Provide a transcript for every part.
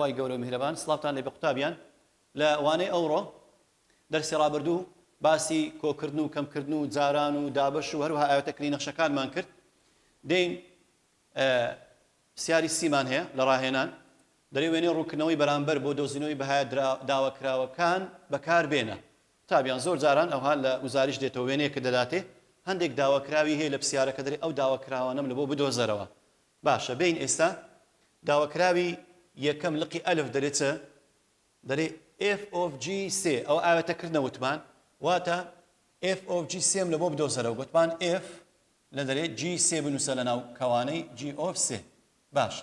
خوای گەورە و میهرەبان سڵاوتان لێبێ قوتابیان لە وانەی ئەوڕۆ دەرسی ڕابردوو باسی کۆکردن و کەمکردن و جاران و دابەش و هەروەها ئاوێتەکردنی نەخشەکانمان کرد دێین پرسیاری سیمان هەیە لە ڕاهێنان دەرێ وێنەی ڕوونکردنەوەی بەرامبەر بۆ دۆزینەوەی بەهای داواکراوەکان بەکاربێنە قوتابیان زۆر جاران ئەوها لە وزاریش دێتەوە وێنەیەکت دەداتێ هەندێک داواکراوی هەیە لە پرسیارەکە دەرێ ئەو داواکراوانەم لە بۆ بدۆزەرەوە باشە بێین ئێستا داواکراوی یەکەم لقی ئەلف دەرێ چ؟ دەرێ F of G سێ ئەوە ئاوێتە کردنە وتمان واتە F of G سێم لە بۆ بدۆزەرەوە گوتمان F لە دەرێ G سێ بنووسە لە ناو کەوانەی G of سێ باش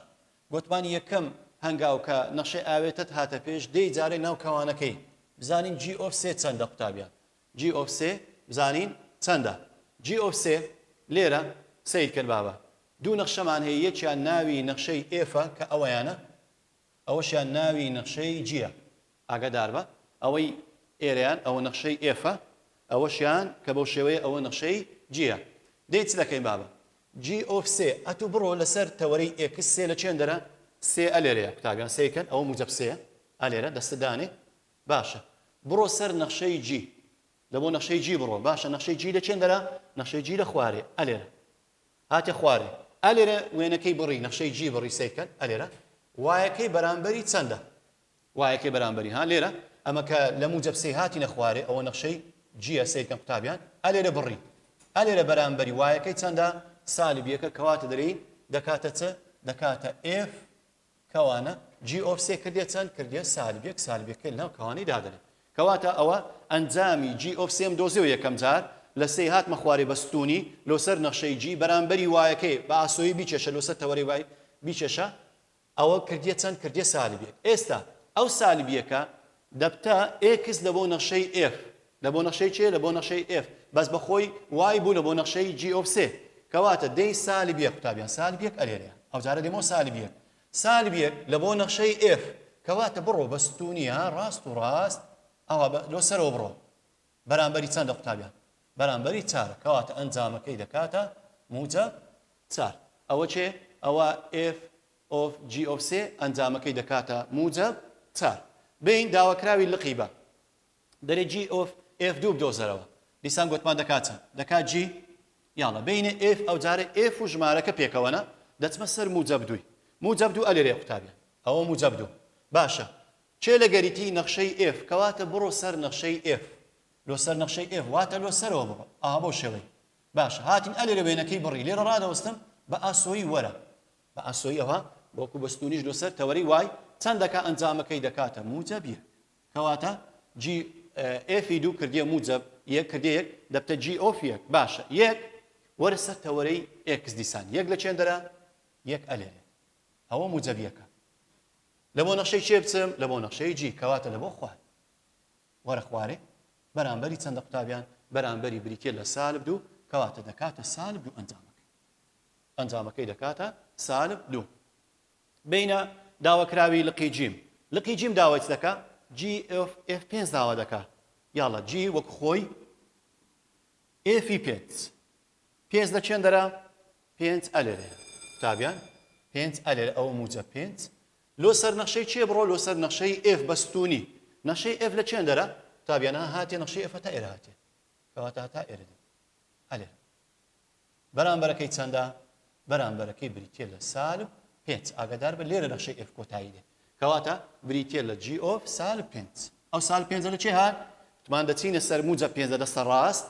گوتمان یەکەم هەنگاو کە نەخشەی ئاوێتەت هاتە پێش دێی جارێ ناو کەوانەکەی بزانین G of سێ چەندە قوتابیان G of سێ بزانین چەندە G of سێ لێرە سەیر کەن بابە دوو نەخشەمان هەیە یەکیان ناوی نەخشەی F ە کە ئەوەیانە ئەوەشیان ناوی نەخشەی G یە ئاگاداربە ئەوەی ئێرەیان ئەوە نەخشەی F ە ئەوەشیان کە بەو شێوەیە ئەوە نەخشەی G یە دێی چ دەکەین بابە G of سێ ئەتوو بڕۆ لەسەر تەوەرەی X سێ لە چێندەرە سێ ئەلێرەیە قوتابیان سەیرکەن ئەوە موجەب سێیە ئەلێرە دەستت دانێ باشە بڕۆ سەر نەخشەی G لە بۆ نەخشەی G بڕۆ باشە نەخشەی G لە چێندەرە نەخشەی G لە خوارێ ئەلێرە هاتە خوارێ ئەلێرە وێنەکەی بڕی نەخشەی G بڕی سەیرکەن ئەلێرە Y ەکەی بەرامبەری چەندە Y ەکەی بەرامبەری ها لێرە ئەمە کە لە موجەب سێ هاتینە خوارێ ئەوە نەخشەی G یە سەیرکەن قوتابیان ئەلێرە بڕی ئەلێرە بەرامبەری Y ەکەی چەندە سالب یەکە کەواتە دەرێین دەکاتە چ دەکاتە F کەوانە G of سێ کردیە چەند کردیە سالب یەک سالب یەکەی لەناو کەوانەی دادەنێ کەواتە ئەوە ئەنجامی G of سێم دۆزیەوە یەکەم جار لە سێی هاتمە خوارێ بە ستوونی لۆسەر نەخشەی G بەرامبەری Y ەکەی بە ئاسۆیی بیکێشە لۆسەر تەوەرەی Y بیکێشە ئەوە کردیە چەند کردیە سالب یەک ئێستا ئەو سالب یەکە دەبتە X لە بۆ نەخشەی F لە بۆ نەخشەی چێ لە بۆ نەخشەی F بەس بە خۆی Y بوو لە بۆ نەخشەی G of سێ کەواتە دێی سالب یەک قوتابیان سالب یەک ئەلێرەیە ئەوجارە دێمەوە سالب یەک سالب یەک لە بۆ نەخشەی F کەواتە بڕۆ بە ستونی ها ڕاست و ڕاست ئەوە بە لۆ سەرەوە بڕۆ بەرامبەری چەندە قوتابیان بەرامبەری چارە کەواتە ئەنجامەکەی دەکاتە موجەب چار ئەوە چێ ئەوە F of G of سێ ئەنجامەکەی دەکاتە موجەب چار بین داواکراوی لقی بە دەرێ G of F دوو بدۆزەرەوە دیسان گۆتمان دەکات چەند دەکات G یاڵە بینە F ئەو جارە F و ژمارەکە پێکەوەنە دەچمە سەر موجەب دووی موجەب دوو ئەلێرێ قوتابیان ئەوە موجەب دوو باشە کێ لە گەریتی نەخشەی F کەواتە بڕۆ سەر نەخشەی F لۆ سەر نەخشەی F واتە لۆ سەرەوە بڕۆ ئاها بەو شێوەی باشە هاتین ئەلێرە وێنەکەی بڕی لێرە ڕادەوەستم بە ئاسۆیی وەرە بە ئاسۆیی ئەوها وەکو بە ستونیش لۆ سەر تەوەرەی Y چەند دەکا ئەنجامەکەی دەکاتە موجەب یەک کەواتە G F ی دوو کردیە موجەب یەک کردیە یەک دەبتە G of یەک باشە یەک وەرە سەر تەوەرەی X دیسان یەک لە چێندەرە یەک ئەلێرێ ئەوە موجەب یەکە لە بۆ نەخشەی چێ بچم لە بۆ نەخشەی G کەواتە لە بۆ خوار وەرە خوارێ بەرامبەری چەندە قوتابیان بەرامبەری بریتە لە سالب دوو کەواتە دەکاتە سالب دوو ئەنجامەکەی ئەنجامەکەی دەکاتە سالب دوو بینە داواکراوی لقی جیم لقی جیم داوای چ دەکا G of F پێنج داوا دەکا یاڵە G وەک خۆی F ی پێنج پێنج لە چێندەرە پێنج ئەلێرێ قوتابیان پێنج ئەلێرە ئەوە موجە پێنج لۆ سەر نەخشەی چێ بڕۆ لۆ سەر نەخشەی F بە ستونی نەخشەی F لە چێندەرە قوتابیان ها هاتێ نەخشەی F هەتا ئێرە هاتێ کەواتە هەتا ئێرە دێ ئەلێرە بەرامبەرەکەی چەندە؟ بەرامبەرەکەی بریتیە لە سالب پێنج. ئاگادار بە لێرە نەخشەی F کۆتایی دێ. کەواتە بریتیە لە G of سالب پێنج. ئەو سالب پێنجە لە چێ هات؟ وتمان دەچینە سەر موجەب پێنجە دەستە ڕاست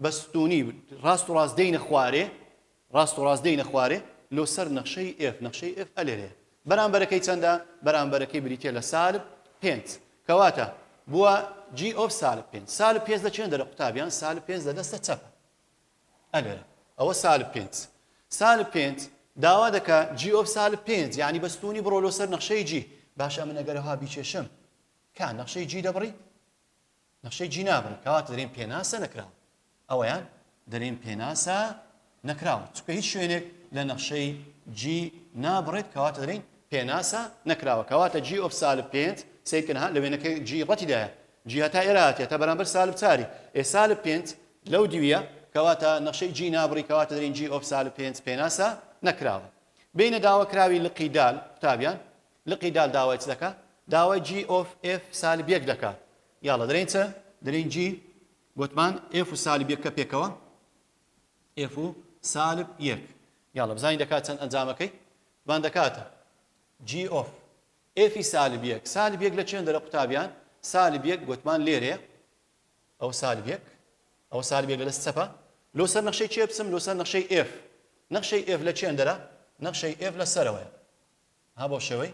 بە ستونی ڕاست و ڕاست دێینە خوارێ ڕاست و ڕاست دێینە خوارێ لۆ سەر نەخشەی F نەخشەی F ئەلێرەیە. بەرامبەرەکەی چەندە؟ بەرامبەرەکەی بریتیە لە سالب پێنج. کەواتە بووە G of سالب پێنج. سالب پێنج لە چێندەرە قوتابیان؟ سالب پێنج لە دەستە چەپە. ئەلێرە ئەوە سالب پێنج سالب پێنج داوا دەکا G of سالب پێنج یعنی بە ستونی بڕۆ لۆ سەر نەخشەی G باشە من ئەگەر ها بیکێشم کا نەخشەی G دەبڕی نەخشەی G نابڕی کەواتە دەرێن پێناسە نەکراوە ئەوەیان دەرێن پێناسە نەکراوە چونکە هیچ شوێنێک لە نەخشەی G نابڕێت کەواتە دەرێن پێناسە نەکراوە کەواتە G of سالب پێنج سەیرکەن ها لە وێنەکە G ڕەتیدایە G هەتا ئێرە هاتیە تا بەرامبەر سالب چاری ئێ سالب پێنج لەو دیویە کەواتە نەخشەی G نابڕی کەواتە دەرین G of سالب پێنج پێناسە نەکراوە بینە داواکراوی لقی دال قوتابیان. لقی دال داوای چ دەکا؟ داوای g of f سالب یەک دەکا. یاڵە دەرێین چ؟ دەرێین g گۆتمان f و سالب یەک کە پێکەوە f و سالب یەک. یاڵە بزانین دەکات چەند ئەنجامەکەی؟ بان دەکاتە g of f ی سالب یەک. سالب یەک لە چێندەرە قوتابیان؟ سالب یەک گۆتمان لێرەیە. ئەوە سالب یەک. ئەوە سالب یەک لە دەست چەپە. لۆ سەر نەخشەی چێ بچم؟ لۆ سەر نەخشەی f. نەخشەی f لە چێندەرە؟ نەخشەی f لە سەرەوەیە. ها بەو شێوەی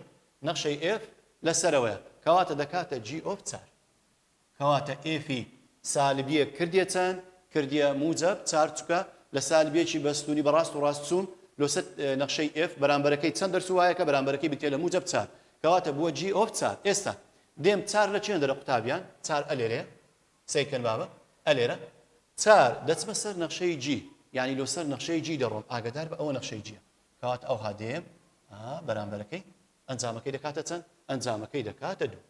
نەخشەی f لە سەرەوەیە کەواتە دەکاتە g of چار. کەواتە f ی سالب یەک کردیە چەند؟ کردیە موجەب چار چکە لە سالب یەکی بە ستونی بە ڕاست و ڕاست چووم لۆ سەر نەخشەی f بەرامبەرەکەی چەند دەرچوو y ەکە بەرامبەرەکەی بریتیە لە موجەب چار کەواتە بووە g of چار. ئێستا دێم چار لە چێندەرە قوتابیان؟ چار ئەلێرەیە سەیرکەن بابە ئەلێرە چار دەچمە سەر نەخشەی g یانی لۆ سەر نەخشەی g دەڕۆم ئاگادار بە ئەوە نەخشەی g یە کەواتە ئەوها دێم ئا بەرامبەرەکەی ئەنجامەکەی دەکاتە چەند؟ ئەنجامەکەی دەکاتە دوو.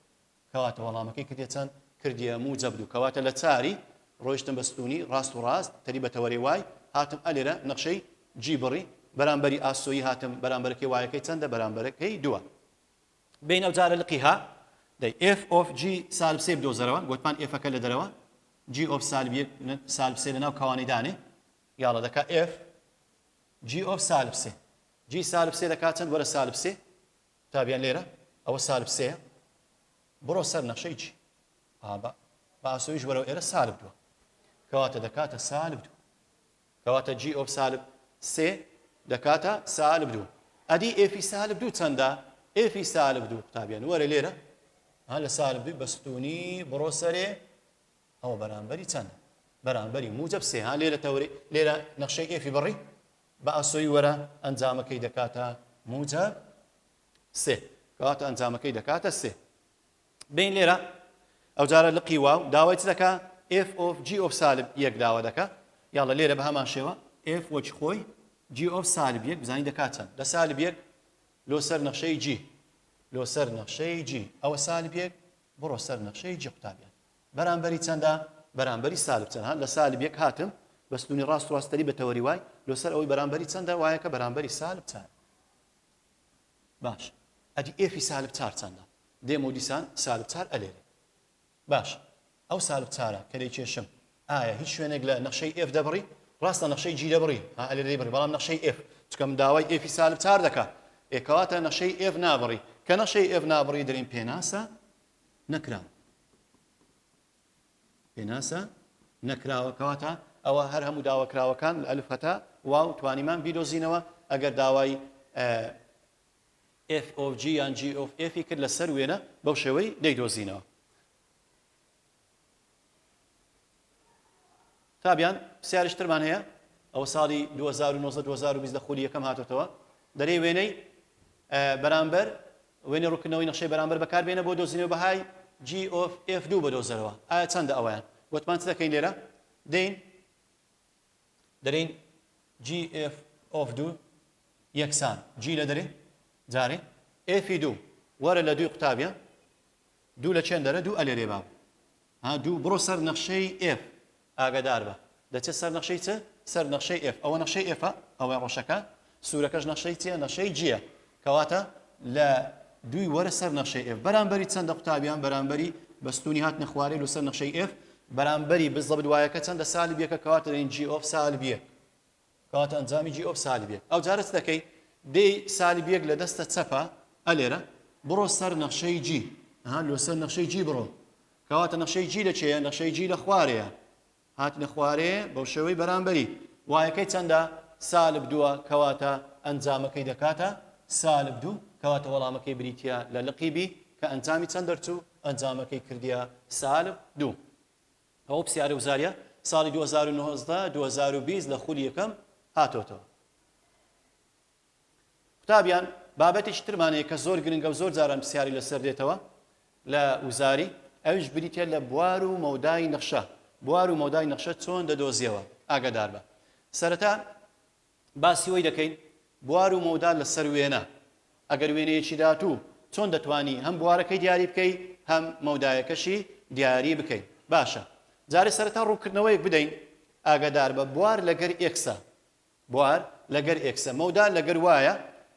کەواتە وەڵامەکەی کردیە چەند؟ کردیە موجەب دوو. کەواتە لە چاری ڕۆیشتم بە ستوونی ڕاست و ڕاست تەری بە تەوەرەی y هاتم ئەلێرە نەخشەی g بڕی بەرامبەری ئاسۆیی هاتم بەرامبەرەکەی y ەکەی چەندە؟ بەرامبەرەکەی دووە. بێین ئەوجارە لقی ها دەی f of g سالب سێ بدۆزەرەوە گۆتمان f ەکە لە دەرەوە g of سالب یەک سالب سێ لەناو کەوانەی دانێ یاڵە دەکا f g of سالب سێ g سالب سێ دەکات چەند وەرە سالب سێ قوتابیان لێرە ئەوە سالب سێیە بڕۆ سەر نەخشەی g بە بە ئاسۆیش وەرەوە ئێرە سالب دووە کەواتە دەکاتە سالب دوو کەواتە g of سالب سێ دەکاتە سالب دوو ئەدی f ی سالب دوو چەندە f ی سالب دوو قوتابیان وەرە لێرە ها لە سالب دوو بە ستونی بڕۆ سەرێ ئەوە بەرامبەری چەندە؟ بەرامبەری موجەب سێ ها لێرە تەوەرەی لێرە نەخشەی f ی بڕی بە ئاسۆی وەرە ئەنجامەکەی دەکاتە موجەب سێ کەواتە ئەنجامەکەی دەکاتە سێ بین لێرە ئەوجارە لقی واو داوای چ دەکا f of g of سالب یەک داوا دەکا یاڵە لێرە بە هەمان شێوە f وەکی خۆی g of سالب یەک بزانی دەکات چەند لە سالب یەک لۆ سەر نەخشەی g لۆ سەر نەخشەی g ئەوە سالب یەک بڕۆ سەر نەخشەی g قوتابیان بەرامبەری چەندە؟ بەرامبەری سالب چەند؟ ها لە سالب یەک هاتم بە ستونی ڕاست ڕاست تەری بە تەوەری y لۆ سەر ئەوەی بەرامبەری چەندە y ەکە بەرامبەری سالب چار. باش ئەدی f ی سالب چار چەندە؟ دێم و دیسان سالب چار ئەلێرێ. باش ئەو سالب چارە کە دەیکێشم ئایا هیچ شوێنێک لە نەخشەی f دەبڕی؟ ڕاستە نەخشەی g دەبڕی ها ئەلێرە دەیبڕی بەڵام نەخشەی f چونکە من داوای f ی سالب چار دەکا ئێ کەواتە نەخشەی f نابڕی کە نەخشەی f نابڕی دەرێین پێناسە نەکراوە پێناسە نەکراوە کەواتە ئەوە هەر هەموو داواکراوەکان لە ئەلف هەتا واو توانیمان بیدۆزینەوە ئەگەر داوای F of G یان G of F ی کرد لەسەر وێنە بەو شێوەی دەیدۆزینەوە. قوتابیان پرسیارش ترمان هەیە ئەوە ساڵی 2019 2020 لە خولی یەکەم هاتۆتەوە دەرێ وێنەی بەرامبەر وێنەی ڕوونکردنەوەی نەخشەی بەرامبەر بەکاربێنە بۆ دۆزینەوەی بەهای g of f دوو بەدۆزەرەوە ئایا چەندە ئەوەیان وتمان چ دەکەین لێرە دێین دەرێین g f of دوو یەکسان g لە دەرێ جارێ f ی دوو وەرە لە دووی قوتابیان دوو لە چێن دەرە دوو ئەلێرێ باب ها دوو بڕۆ سەر نەخشەی f ئاگادار بە دەچێت سەر نەخشەی چ سەر نەخشەی f ئەوە نەخشەی f ە ئەوەی ڕەشەکە سوورەکەش نەخشەی چیە نەخشەی g یە کەواتە لە دووی وەرە سەر نەخشەی f بەرامبەری چەندە قوتابیان بەرامبەری بە ستونی هاتنە خوارێ لە سەر نەخشەی f بەرامبەری بزەبت y ەکە چەندە سالب یەکە کەواتە دەین g of سالب یەک کەواتە ئەنجامی g of سالب یەک ئەو جارە چ دەکەی دێی سالب یەک لە دەستە چەپە ئەلێرە بڕۆ سەر نەخشەی g ها لۆ سەر نەخشەی g بڕۆ کەواتە نەخشەی g لە چێە نەخشەی g لە خوارەیە هاتنە خوارێ بەو شێوەی بەرامبەری y ەکەی چەندە سالب دووە کەواتە ئەنجامەکەی دەکاتە سالب دوو کەواتە وەڵامەکەی بریتە لە لقی b کە ئەنجامی چەند دەرچوو ئەنجامەکەی کردیە سالب دوو ئەوە پرسیارە وزاریە ساڵی 2019 2020 لە خولی یەکەم هاتۆتەوە. قوتابیان بابەتێکی ترمان هەیە کە زۆر گرنگە و زۆر جاران پرسیاری لەسەر دێتەوە لە وزاری ئەویش بریتە لە بوار و مەودای نەخشە بوار و مەودای نەخشە چۆن دەدۆزیەوە ئاگادار بە سەرەتا باسی وەی دەکەین بوار و مەودا لەسەر وێنە ئەگەر وێنەیەکی داتوو چۆن دەتوانی هەم بوارەکەی دیاری بکەی هەم مەودایەکەشی دیاری بکەی باشە جارێ سەرەتا ڕوونکردنەوەیەک بدەین ئاگادار بە بوار لەگەر x ە بوار لەگەر x ە مەودا لەگەر y ە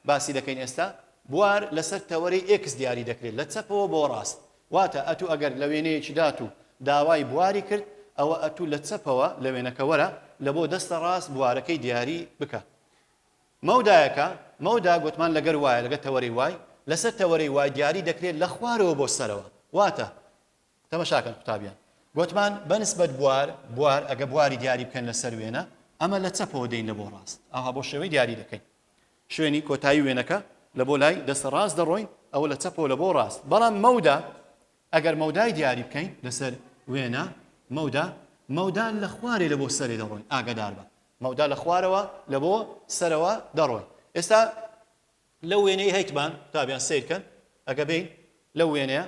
باسی دەکەین ئێستا. بوار لەسەر تەوەرەی x دیاری دەکرێت لە چەپەوە بۆ ڕاست. واتە ئەتوو ئەگەر لە وێنەیەکی داتوو داوای بواری کرد ئەوە ئەتوو لە چەپەوە لە وێنەکە وەرە لە بۆ دەستە ڕاست بوارەکەی دیاری بکە. مەودایەکە، مەودا گۆتمان لەگەر y ە لەگەر تەوەرەی y، لەسەر تەوەرەی y دیاری دەکرێت لە خوارەوە بۆ سەرەوە. واتە تەمەشاکەن قوتابیان گۆتمان بە نسبەت بوار، بوار ئەگە بواری دیاری بکەن لەسەر وێنە ئەمە لە چەپەوە دێین لە بۆ ڕاست ئاها بۆ شێوەی دیاری دەکەین شوێنی کۆتایی وێنەکە لە بۆ لای دەستە ڕاست دەڕۆین ئەوە لە چەپەوە لە بۆ ڕاست بەڵام مەودا ئەگەر مەودای دیاری بکەین لەسەر وێنە مەودا مەودا لە خوارێ لە بۆ سەرێ دەڕۆین ئاگادار بە مەودا لە خوارەوە لە بۆ سەرەوە دەڕۆین ئێستا لەو وێنەی هەیتمان قوتابیان سەیرکەن ئەگە بێین لەو وێنەیە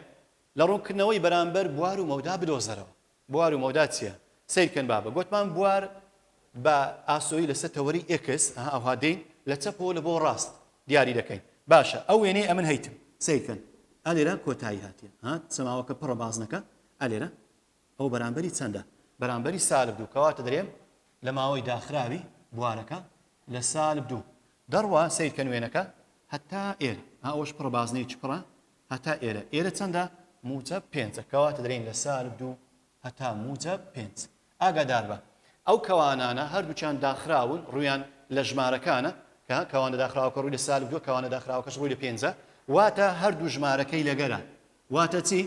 لە ڕوونکردنەوەی بەرامبەر بوار و مەودا بدۆزەرەوە. بوار و مەودا چییە؟ سەیرکەن بابە گۆتمان بوار بە ئاسۆیی لەسەر تەوەرەی x ئەها ئەوها دێین لە چەپەوە لە بۆ ڕاست دیاری دەکەین باشە ئەو وێنەی ئەمن هەیتم سەیرکەن ئەلێرە کۆتایی هاتیە ها چەماوەکە پڕە بازنەکە ئەلێرە ئەو بەرامبەری چەندە بەرامبەری سالب دوو کەواتە دەرێم لە ماوەی داخراوی بوارەکە لە سالب دوو دەڕوا سەیرکەن وێنەکە هەتا ئێرە ها ئەوەش پڕە بازنەیەکی پڕە هەتا ئێرە ئێرە چەندە؟ موجەب پێنجە کەواتە دەرێین لە سالب دوو هەتا موجەب پێنج ئاگاداربە ئەو کەوانانە هەردووکیان داخراون ڕوویان لە ژمارەکانە کە کەوانە داخراوەکە ڕووی لە سالب دووە کەوانە داخراوەکەش ڕووی لە پێنجە واتە هەردوو ژمارەکەی لەگەرە واتە چی؟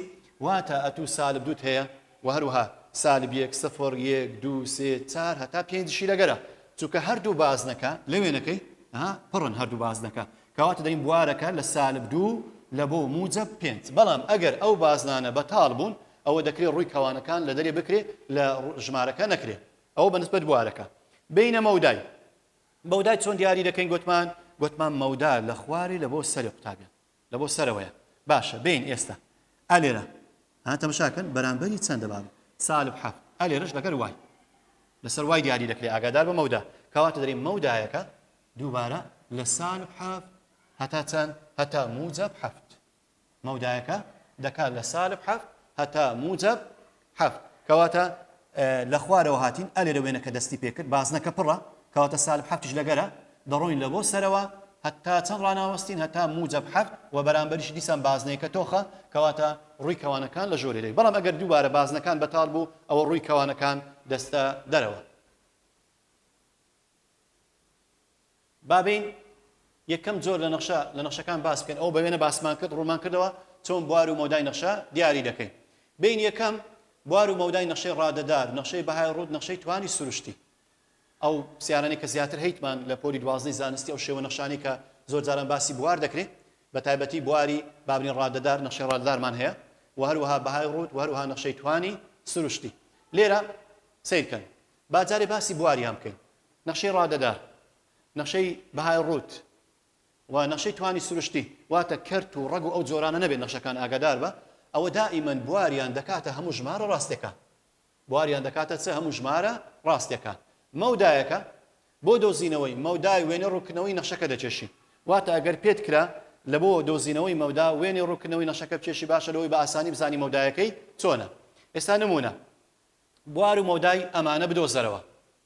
واتە ئەتوو سالب دووت هەیە و هەروەها سالب یەک، سفر، یەک، دوو، سێ، چار هەتا پێنجیشی لەگەرە چونکە هەردوو بازنەکە لە وێنەکەی ها پڕن هەردوو بازنەکە کەواتە دەرین بوارەکە لە سالب دوو لە بۆ موجەب پێنج بەڵام ئەگەر ئەو بازنانە بەتاڵ بوون ئەوە دەکرێ ڕووی کەوانەکان لە دەرێ بکرێ لە ژمارەکە نەکرێ ئەوە بە نسبەت بوارەکە بینە مەودای مەودای چۆن دیاری دەکەین گوتمان گوتمان مەودا لە خوارێ لە بۆ سەری قوتابیان لە بۆ سەرەوەیە باشە بێین ئێستا ئا لێرە ها تەمەشاکەن بەرامبەری چەندە بابە سالب حەفت ئا لێرەش لەگەر y لەسەر y دیاری دەکرێ ئاگادار بە مەودا کەواتە دەرێ مەودایەکە دووبارە لە سالب حەفت هەتا چەند هەتا موجەب حەفت مەودایەکە دەکات لە سالب حەفت هەتا موجەب حەفت کەواتە لە خوارەوە هاتین ئە لێرە وێنەکە دەستی پێکرد بازنەکە پڕە کەواتە سالب حەفتیش لەگەرە دەڕۆین لە بۆ سەرەوە هەتا چەند ڕاناوەستین هەتا موجەب حەفت و بەرامبەریش دیسان بازنەیەکە تۆخە کەواتە ڕووی کەوانەکان لە ژۆرێ دەی بەڵام ئەگەر دووبارە بازنەکان بەتاڵ بوو ئەوە ڕووی کەوانەکان دەستە دەرەوە. با بێین یەکەم جۆر لە نەخشە لە نەخشەکان باس بکەین ئەو بە وێنە باسمان کرد ڕوونمان کردەوە چۆن بوار و مەودای نەخشە دیاری دەکەین بین یەکەم بوار و مەودای نەخشەی ڕادەدار نەخشەی بەهای ڕووت نەخشەی توانی سروشتی ئەو پرسیارانەی کە زیاتر هەیتمان لە پۆلی دوازدەی زانستی ئەو شێوە نەخشانەی کە زۆر جاران باسی بوار دەکرێت بە تایبەتی بواری بابنی ڕادەدار نەخشەی ڕادەدارمان هەیە و هەروەها بەهای ڕووت و هەروەها نەخشەی توانی سروشتی لێرە سەیرکەن با جارێ باسی بواریان بکەین نەخشەی ڕادەدار، نەخشەی بەهای ڕووت و نەخشەی توانی سروشتی، واتە کەرت و ڕەگ و ئەو جۆرانە نەبێت نەخشەکان ئاگادار بە، ئەوە دائیمەن بواریان دەکاتە هەموو ژمارە ڕاستەکان. بواریان دەکاتە چ هەموو ژمارە ڕاستەکان. مەودایەکە بۆ دۆزینەوەی مەودای وێنەی ڕوونکردنەوەی نەخشەکە دەکێشین. واتە ئەگەر پێت کرا لە بۆ دۆزینەوەی مەودا وێنەی ڕوونکردنەوەی نەخشەکە بکێشی باشە لەوەی بە ئاسانی بزانی مەودایەکەی چۆنە. ئێستا نموونە. بوار و مەودای ئەمانە بدۆزەرەوە.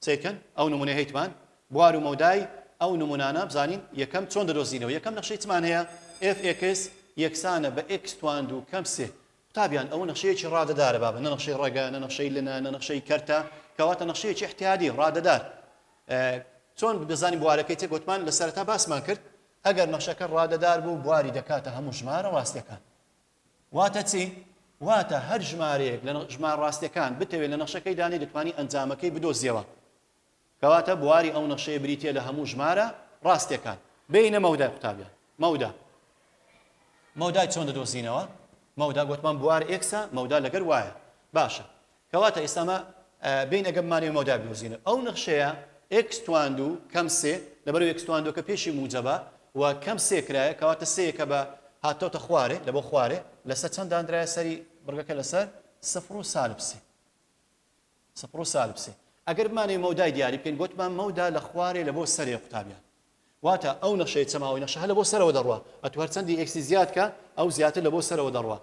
سەیرکەن ئەو نمونەی هەیتمان بوار و مەودای ئەو نمونانە بزانین یەکەم چۆن دەدۆزینەوە یەکەم نەخشەی چمان هەیە fx یەکسانە بە x توان دوو کەم سێ قوتابیان ئەوە نەخشەیەکی ڕادەدارە بابە نە نەخشەی ڕەگە نە نەخشەی لنە نە نەخشەی کەرتە کەواتە نەخشەیەکی احتیادی ڕادەدار چۆن دەزانین بوارەکەی تێ گوتمان لە سەرەتا باسمان کرد ئەگەر نەخشەکە ڕادەدار بوو بواری دەکاتە هەموو ژمارە ڕاستەکان واتە چی؟ واتە هەر ژمارەیەک لە ژمارە ڕاستەکان بتەوێت لە نەخشەکەی دانێی دەتوانی ئەنجامەکەی بدۆزیەوە. کەواتە بواری ئەو نەخشەیە بریتیە لە هەموو ژمارە ڕاستەکان. بێینە مەودای قوتابیان. مەودا. مەودای چۆن دەدۆزینەوە؟ مەودا گۆتمان بوار x ە، مەودا لەگەر y ە. باشە. کەواتە ئێستا ئەمە بێین ئەگەر بمانەوێ مەودای بدۆزینەوە ئەو نەخشەیە x توان دوو کەم سێ لەبەرئەوەی x توان دووەکە پێشی موجەبە و کەم سێ کرایە کەواتە سێیەکە بە هاتۆتە خوارێ لە بۆ خوارێ لەسەر چەند دانرایە سەری بڕگەکە لەسەر سفر و سالب سێ سفر و سالب سێ ئەگەر بمانەوێ مەودای دیاری بکەین گۆتمان مەودا لە خوارێ لە بۆ سەرێ قوتابیان واتە ئەو نەخشەی چەماوەی نەخشە هەر لە بۆ سەرەوە دەڕوا ئەتوو هەرچەندی x ی زیاد کە ئەو زیاتر لە بۆ سەرەوە دەڕوا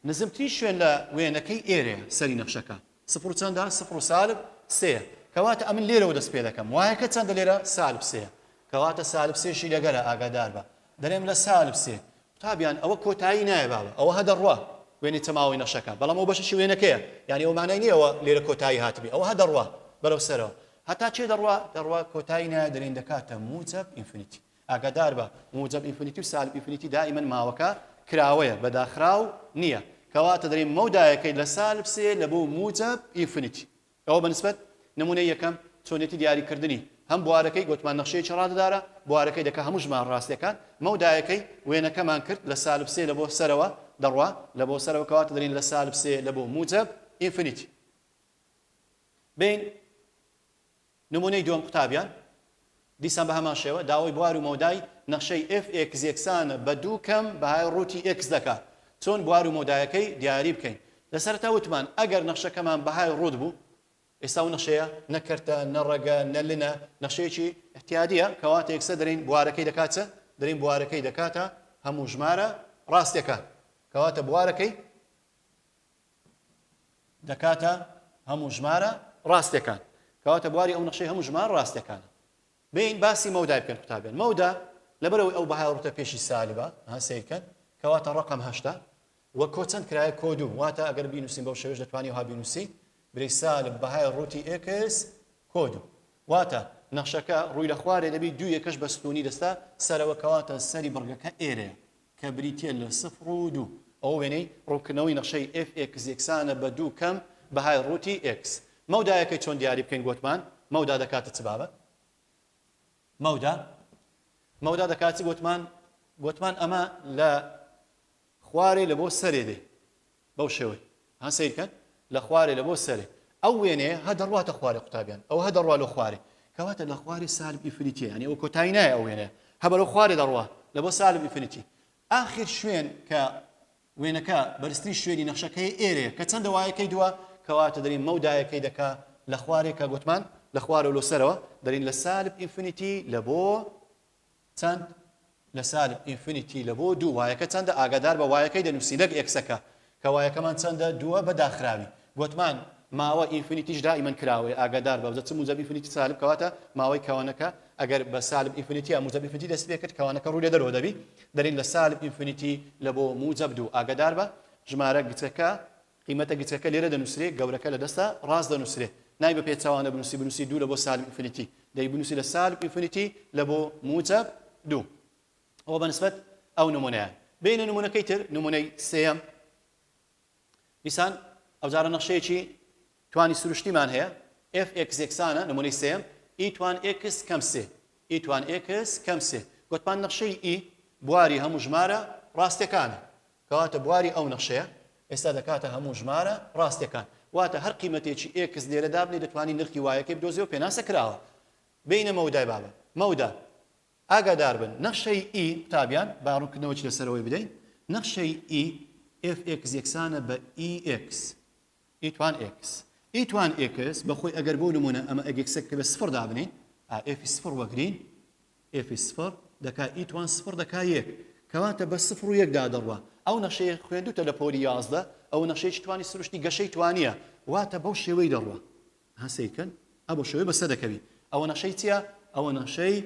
نزمترین شوێن لە وێنەکەی ئێرەیە سەری نەخشەکە سفر و چەندە؟ سفر و سالب سێیە کەواتە ئەمن لێرەوە دەست پێ دەکەم y ەکە چەندە لێرە؟ سالب سێیە کەواتە سالب سێشی لەگەرە ئاگادار بە. دەرێم لە سالب سێ. قوتابیان ئەوە کۆتایی نایە بابە ئەوە هە دەڕوا وێنەی چەماوەی نەخشەکە بەڵام ئەو بەشەشی وێنەکەیە یانی ئەوە مانای نییە ئەوە لێرە کۆتایی هاتبی ئەوە هە دەڕوا بەرەو سەرەوە هەتا چێ دەڕوا دەڕوا کۆتایی نایە دەرێن دەکاتە موجەب infinity ئاگادار بە موجەب infinity و سالب infinity دائیمەن ماوەکە کراوەیە بە داخراو نییە کەواتە دەرێن مەودایەکەی لە سالب سێ لە بۆ موجەب infinity ئەوە بە نسبەت نموونەی یەکەم، چۆنیەتی دیاریکردنی هەم بوارەکەی، گۆتمان نەخشەیەکی ڕادەدارە، بوارەکەی دەکا هەموو ژمارە ڕاستیەکان، مەودایەکەی، وێنەکەمان کرد لە سالب سێ لە بۆ سەرەوە دەڕوا، لە بۆ سەرەوە کەواتە دەرێین لە سالب سێ لە بۆ موجەب infinity. بێین نموونەی دووەم قوتابیان، دیسان بە هەمان شێوە داوای بوار و مەودای نەخشەی f x یەکسانە بە دوو کەم بەهای ڕووتی x دەکات. چۆن بوار و مەودایەکەی دیاری بکەین؟ لە سەرەتا وتمان ئەگەر نەخشەکەمان بەهای ڕووت بوو، ئێستا ئەو نەخشەیە نە کەرتە، نە ڕەگە، نە لنە، نەخشەیەکی ئیعتیادییە، کەواتە یەکسەر دەرێین بوارەکەی دەکات چ؟ دەرێین بوارەکەی دەکاتە هەموو ژمارە ڕاستیەکان. کەواتە بوارەکەی دەکاتە هەموو ژمارە ڕاستیەکان. کەواتە بواری ئەو نەخشەی هەموو ژمارە ڕاستیەکانە. بێین باسی مەودای بکەین قوتابیان. مەودا لەبەرئەوەی ئەو بەهای ڕووتە پێشی سالبە، ها سەیرکەن، کەواتە ڕەقەم هەشتە و کۆ چەند کرایە کۆ دوو، واتە ئەگەر بینووسین بەو شێوەیەش دەتوانی وەها بینووسی، برێی سالب بەهای ڕووتی x کۆ دوو. واتە نەخشەکە ڕووی لە خوارێ دەبی دوو یەکەش بە ستوونی دەستە سەرەوە کەواتە سەری بڕگەکە ئێرەیە کە بریتییە لە سفر و دوو. ئەوە وێنەی ڕوونکردنەوەی نەخشەی f x یەکسانە بە دوو کەم بەهای ڕووتی x. مەودایەکەی چۆن دیاری بکەین گۆتمان مەودا دەکاتە چ بابە؟ مەودا مەودا دەکات چ گۆتمان گۆتمان ئەمە لە خوارێ لە بۆ سەرێ دێ بەو شێوەی ها سەیرکەن لە خوارێ لە بۆ سەرێ ئەو وێنەیە هە دەڕواتە خوارێ قوتابیان ئەو هە دەڕوا لە خوارێ کەواتە لە خوارێ سالب infinity یانی ئەو کۆتایی نایە ئەو وێنەیە هە بەرەو خوارێ دەڕوا لە بۆ سالب infinity ئاخر شوێن کە وێنەکە بەرزترین شوێنی نەخشەکەی ئێرەیە کە چەندە y ەکەی دووە کەواتە دەرین مەودایەکەی دەکا لە خوارێ کە گوتمان لە خوارەوە لۆ سەرەوە دەرین لە سالب infinity لە بۆ چەند؟ لە سالب infinity لە بۆ دوو y ەکە چەندە؟ ئاگادار بە y ەکەی دەنووسی نەک x ەکە کە y ەکەمان چەندە؟ دووە بە داخراوی گۆتمان ماوە infinity ش دائیمەن کراوەیە ئاگادار بە چ موجەب infinity سالب کەواتە ماوەی کەوانەکە ئەگەر بە سالب infinity یا موجەب infinity دەست پێ کرد کەوانەکە ڕووی لە دەرەوە دەبی دەرین لە سالب infinity لە بۆ موجەب دوو ئاگادار بە ژمارە گچەکە قیمەتە گچکەکە لێرە دەنووسرێ، گەورەکە لە دەستە ڕاست دەنووسرێ. نای بە پێچەوانە بنووسی، بنووسی دوو لە بۆ سالب infinity. دەی بنووسی لە سالب infinity لە بۆ موجەب دوو. ئەوە بە نسبەت ئەو نموونەیە. بێینە نموونەکەی تر، نموونەی سێیەم. دیسان ئەوجارە نەخشەیەکی توانی سروشتیمان هەیە. f x یەکسانە، نموونەی سێیەم، e توان x کەم سێ. e توان x کەم سێ. گۆتمان نەخشەی E بواری هەموو ژمارە ڕاستیەکانە. کەواتە بواری ئەو نەخشەیە ئێستا دەکاتە هەموو ژمارە ڕاستیەکان. واتە هەر قیمەتێکی x لێرە دابنێی دەتوانی نرخی y ەکەی بدۆزیەوە پێناسە کراوە. بێینە مەودای بابە. مەودا. ئاگادار بن نەخشەی E قوتابیان با ڕوونکردنەوەکی لەسەر ئەوەی بدەین نەخشەی E f x یەکسانە بە e x e توان x e توان x بەخۆی ئەگەر بۆ نمونە ئەمە ئەگ x ەکە بە سفر دابنین ئا f ی سفر وەگرین f ی سفر دەکا e توان سفر دەکا یەک کەواتە بە سفر و یەکدا دەڕوا ئەو نەخشەیە خوێندوتە لە پۆلی 11 ئەو نەخشەیەکی توانی سروشتی گەشەی توانیە واتە بەو شێوەی دەڕوا ها سەیرکەن ئە بۆ شێوەی بەسەر دەکەوی ئەوە نەخشەی چییە ئەوە نەخشەی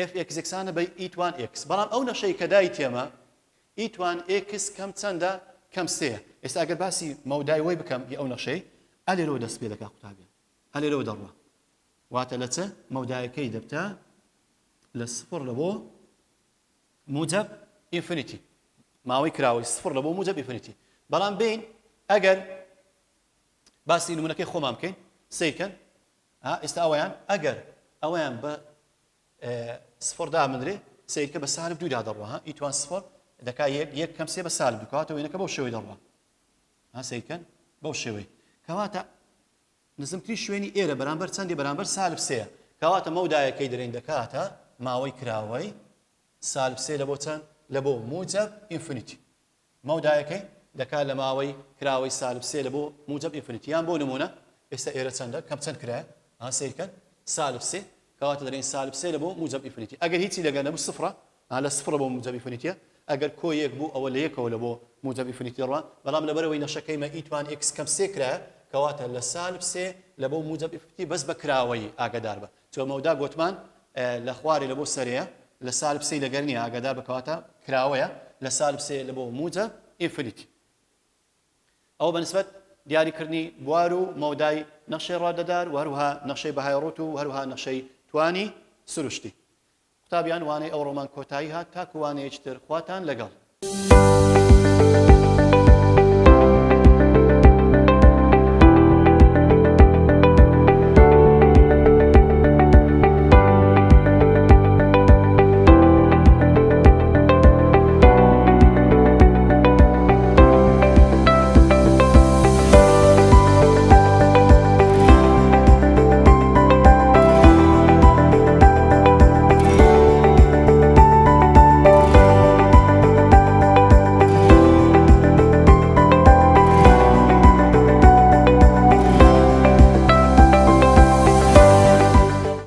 f x یەکسانە بە e توان x بەڵام ئەو نەخشەی کە دای تێمە e توان x کەم چەندە؟ کەم سێیە. ئێستا ئەگەر باسی مەودای وەی بکەم ی ئەو نەخشەی، ئا لێرەوە دەست پێ دەکا قوتابیان. ئا لێرەوە دەڕوا. واتە لە چ؟ مەودایەکەی دەبتە لە سفر لە بۆ موجەب infinity. ماوەی کراوەی سفر لە بۆ موجەب infinity. بەڵام بین ئەگەر باسی نمونەکەی خۆمان بکەین سەیرکەن ها ئێستا ئەویان ئەگەر ئەویان بە سفر دابنرێ سەیرکە بە سالب دوو دا دەڕوا ها e توان سفر دەکا یەک یەک کەم سێ بە سالب دوو کەواتە وێنەکە بەو شێوەی دەڕوا ها سەیرکەن بەو شێوەی کەواتە نزمترین شوێنی ئێرە بەرامبەر چەندی بەرامبەر سالب سێ کەواتە مەودایەکەی دەرێن دەکاتە ماوەی کراوەی سالب سێ لە بۆ چەند لە بۆ موجب infinity مەودایەکەی دەکا لە ماوەی کراوەی سالب سێ لە بۆ موجەب infinity یان بۆ نموونە ئێستا ئێرە چەندە کەم چەند کرایە ها سەیر کەن سالب سێ کەواتە دەرێین سالب سێ لە بۆ موجەب infinity ئەگەر هیچی لەگەر نەبوو سفرە ها لە سفرە بۆ موجەب infinity ە ئەگەر کۆ یەک بوو ئەوە لە یەکەوە لە بۆ موجەب infinity دەڕوا بەڵام لەبەرەوەی نەخشەکەی مە e توان x کەم سێ کرایە کەواتە لە سالب سێ لە بۆ موجەب infinity بەس بە کراوەیی ئاگادار بە چۆ مەودا گۆتمان لە خوارێ لە بۆ سەرەیە. لە سالب سێی لەگەر نییە ئاگادار بە کەواتە کراوەیە لە سالب سێ لە بۆ موجەب infinity. ئەوە بە نسبەت دیاریکردنی بوار و مەودای نەخشەی ڕادەدار و هەروەها نەخشەی بەهای ڕووت و هەروەها نەخشەی توانی سروشتی. قوتابیان وانەی ئەوڕۆمان کۆتایی هات تاکو وانەیەکی تر خواتان لەگەڵ.